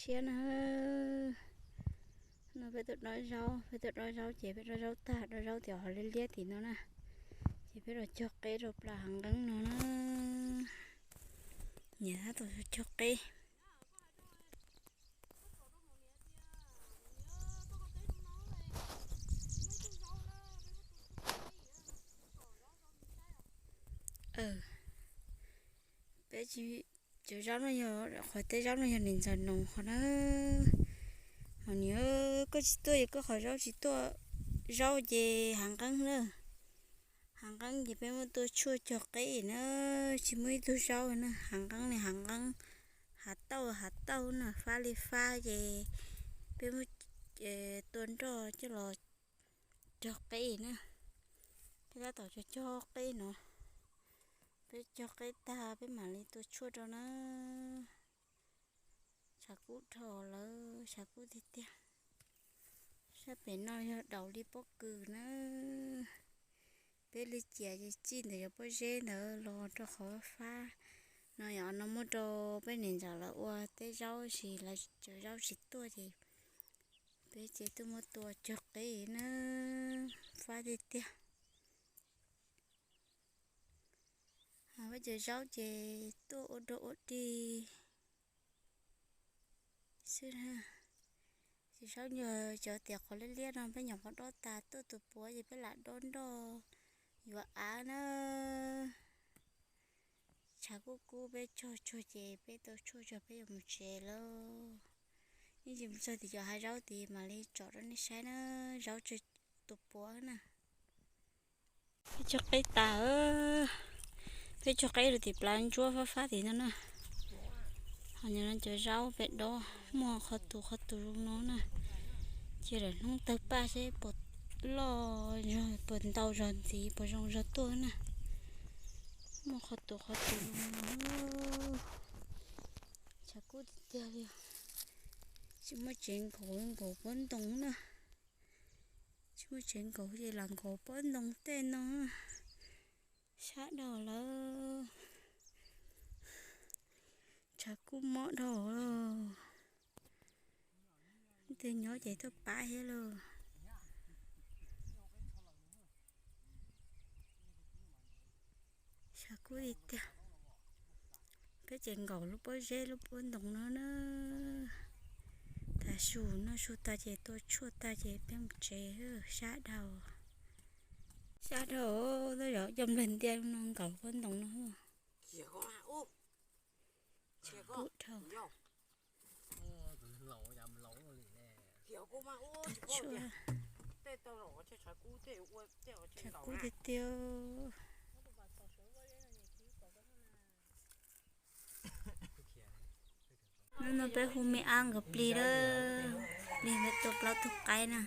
Siab na, no peb tuaj dob zaub, peb tuaj dob zaub ces peb dob zaub tag, dob zaub tim hauv liab liab tim no na, ces peb los cog qeb rau plas hav nqeeb no na. Niam tab tom cog qeb. Peb tsis, cov zaub no yog qhov tej zaub no yog niam ntxawm noog qhov na. Hos niam, koj tsis tuaj es koj qhov zaub tsis tuaj, zaub ces hav nqeeb na. Hav nqeeb ces peb muab tua tshuaj cog qeb na, tsis muaj ib tug zaub na, hav nqeeb li hav nqeeb, hav tauj hav tauj na, fab li fab ces peb muab tua nroj coj los cog qeb na. Peb tab tom cog cog qeb no, peb cog qeb tag peb mam li tua tshuaj rau na. Tshav kub dhau lawm, tshav kub tiag tiag. Sab pem no yog daus li pob kws na. Peb li cias ces txij ntawm cov pob zeb ntawd los rau qhov fab no, yog no muab rau peb niam ntxawm lawv ua teb zaub, sis lawv cov zaub tsis tuaj ces peb ces tuaj muab tua cog qeb na, fab tiag tiag. Peb cov zaub ces tuaj ua dog ua dig xwb na. Cov zaub nyuag cov tias qhov liab liab no peb nyuam qhuav dob tas tuaj tus puav ces peb lam dob nroj yuav av na. Tshav kub kub peb cog tsuag ces peb tau tshuaj tsuag peb yuav mus tsev lawm. Yeej tsis mus txog tim cov hav zaub tid mam li tsom rau nej saib na, zaub tsawg tus puav na. Peb cog qeb tas, peb cog qeb rau tim plav ntsuab fab fab tim no na. Ho nyob no cov zaub peb dob muaj qhov tus qhov tus zoo no na. Cia lawm hnub tawg paj seb puas loj zog, puas ntau zog ntxiv, puas zoo zog tuaj na. Muaj qhov tus qhov tus zoo no. Tshav kub tiag tiag li. Tsis muaj tsev nkaum nkaum pob ntoo na. Tsis muaj tsev nkaum ces lam nkaum pob ntoo tej no. Sab dhau lawm. Tshav kub mob dhau. Tej nyob ces tuaj pab thiab lauj. Tshav kub tiag tiag. Peb ces nkaum lub pob zeb lub pob ntoo no na. Tav su noj su tag ces tua tshuaj tag ces peb mus tsev, sab dhau. Sab dhau, tab yog coj nplawg ntiaj no nkaum pob ntoo no. Tshav kub dhau. Tshav kub tiag tiag. Hnub no peb hu me ab nkawd plig lawm, plig peb tua plaub tug qaib na.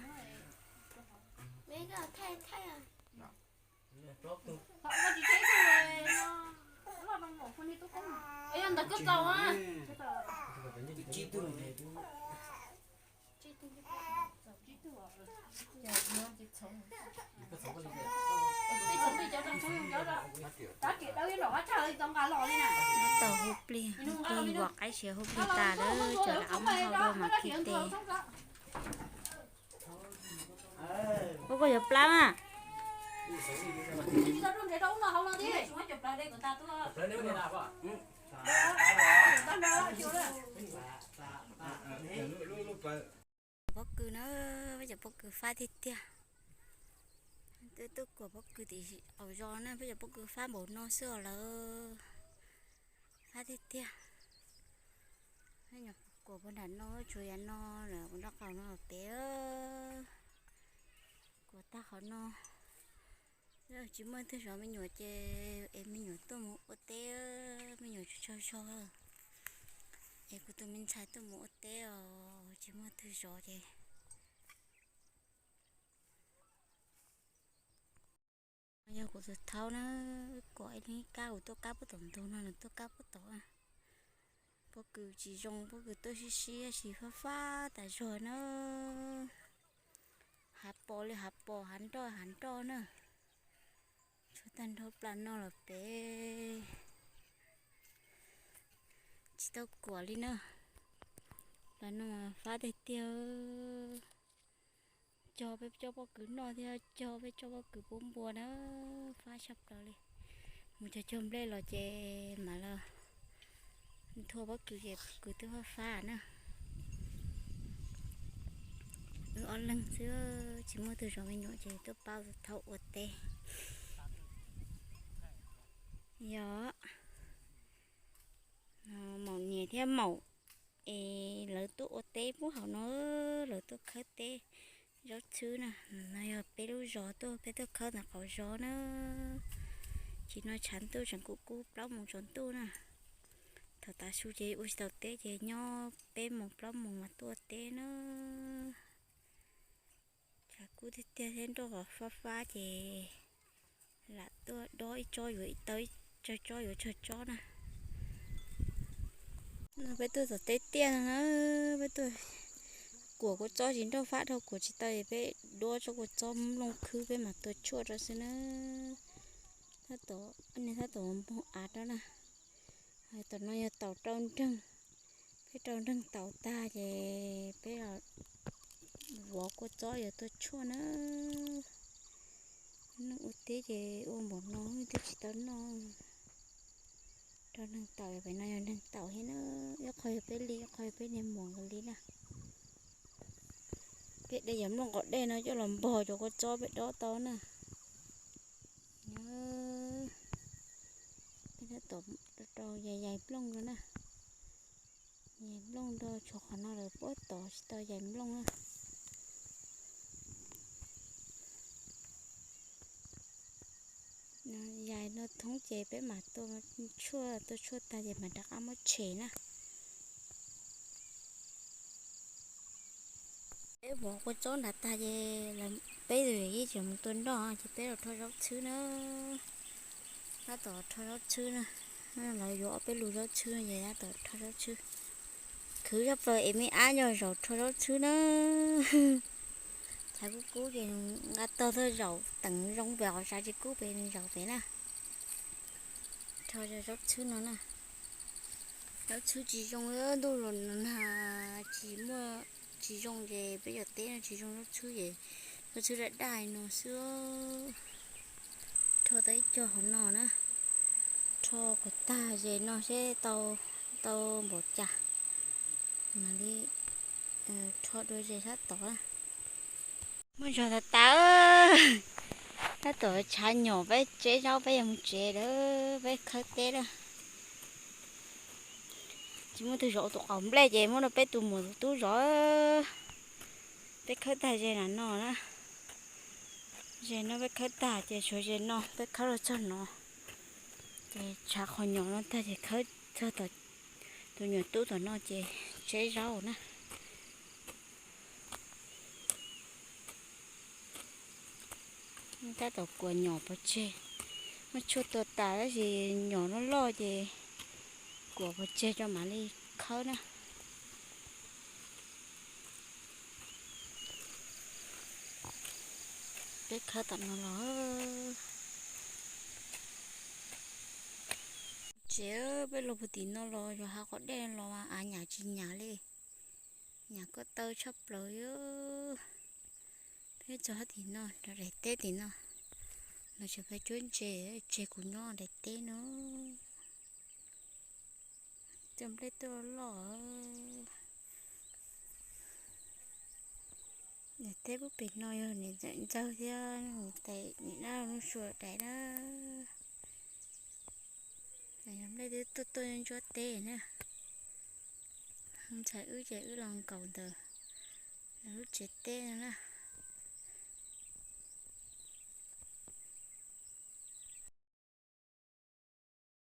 Tab tom hu plig, plig vov qaib siav hu plig tas lawm, cov lam muab hau dua mas khi tes. Ua koj yuav plab mas. Pob kws na, peb cov pob kws fab tiag tiag. Twb tuaj kuam pob kws tim qaum zos na, peb cov pob kws fab npaum no xwb os lawm. Fab tiag tiag. Peb nyuam kuam puag nram no, tsuas yav no lawm, kuv nraub qaum no pem. Kuam tag qhov no. Tsis muaj twg zov me nyuam ces es me nyuam tuaj mus ua teb, me nyuam tsis tsaug zog. Es kuv tus me ntxhais tuaj mus ua teb os, tsis muaj twg zov ces. Yog kuv tus thaub na, kuam ib leeg ib kab, kuv tuaj kab puag tom ntug no, nws tuaj kab puag tom. Pob kws tsis zoo, pob kws tuaj sib sib, tab sis fab fab tas zog na. Hav pos li hav pos, hav nroj hav nroj na. Tshuav tag nrho plas no lawm pem. Tsis tau kuam li na. No fab tiag tiag. Cog peb coj pob kws noj thiab cog peb coj pob kws pub npua na, fab tshaj plaws li. Mus cog cog nplej los ces mam los nthua pob kws ces pob kws twb fab fab na. Wb ob leeg xwb, tsis muaj tus zov me nyuam ces tuaj pab thaum ua teb. Yog maum niam thiab maum es lawv tuaj ua teb puag hauv no, lawv tuaj khawb teb zaub txhwb na. No yog peb lub zos tuaj, peb tuaj khawb ntawm qhov zos na. Tsis no tshav ntuj tseem kub kub plaub moos tsaus ntuj na. Thaum tav su ces ua tsis tau teb ces nyob peb moos plaub moos mas tuaj teb na. Tshav kub tiag tiag thiab nroj fab fab ces lam tuaj dob ib tsob yuav ib tawb, ib tsawg tsob yuav tsawg tsob na. No peb tuaj tom teb tiaj no na, peb tuaj kuam kua txob tsis nroj fab dhau kuam tsis tau es peb duab tsob kua txob nplooj khwb peb mam tua tshuaj rau xwb na. Tab tom, tab tom npog av rau na. Tom no yog taum rau nreeg, peb rau nreeg taum tag ces peb los vov kua txob yuav tua tshuaj na. Neeg ua teb ces ua npaum no twb tsis tau noj. Rau nreeg taum, pem no yog nreeg taum thiab na, ib qho yog peb li, ib qho yog peb niag muam nkawd li na. Peb de yam nplooj qaum dej no coj los npog cov kua txob peb dob tau na. Peb tab tom rau yais yais nplooj rau na. Yais nplooj rau tshuav qhov no lawm puag tod tsis tau yais nplooj na. Yais no thoob ces peb mam tua tshuaj, tua tshuaj tag ces mam rov qab muab tshem na. Peb vov kua txob nrad tag ces peb tus yawm yij tseem mus tua nroj ces peb los rho zaub txhwb na. Tab tom rho zaub txhwb na. Lawv yuav ob peb lus zaub txhwb no ces tab tom rho zaub tshwb. Khwv zaj plaws es me ab nyob zaum rho zaub txhwb na. Tshav kub kub ces nqa tog tuaj zaum teem zoo pem qhov tshav tsis kub pem zaum pem na. Rho zaub txhwb no na. Zaub txhwb tsis zoo, ntuj los nag tsis muaj, tsis zoo ces peb cov teb no tsis zoo zaub txhwb ces zaub txhwb daj daj no xwb. Rho tau ib co hauv no na. Rho kom tag zes no seb tau, tau npaum cas mam li rho dua zes sab tod na. Muaj zog tas tas, tab tom tshav nyom peb tseb zaub peb yuav mus tsev lawm, peb khawb teb lawm. Tsis muaj tus zov tus qaum nplej ces muab rau peb tus muam tus tub zov. Peb khawb tag zes na no na. Zes no peb khawb tag ces tshuav zes no peb khawb los txog no. Ces tshav qhov nyom no tag ces khawb txog tom tus nyuam tub tom no ces tseb zaub na. Tab tom kuam nyom pov tseg, muab tshuaj tua tas tab sis nyom loj loj ces kuam pov tseg tso mam li khawb na. Peb khawb tom no los tsev, peb los puag tim no los yog hav qhov dej los mas av nyam tsis nyam li, nyam ko taw tshaj plaws. Peb txog tim no rau daim teb tim no, no tseem peb cuab ntses, tseg kuv nyob daim teb no. Cov nplej tuaj loj. Daim teb puag pem no yog niam ntxawm ntxawg thiab niam tais niam dab lub suav daim na. Yog nplej twb tuaj tuaj ntsuab teb na. Ntxhais wb ces wb los nkaum ntawm lawv lub tsev teb no na.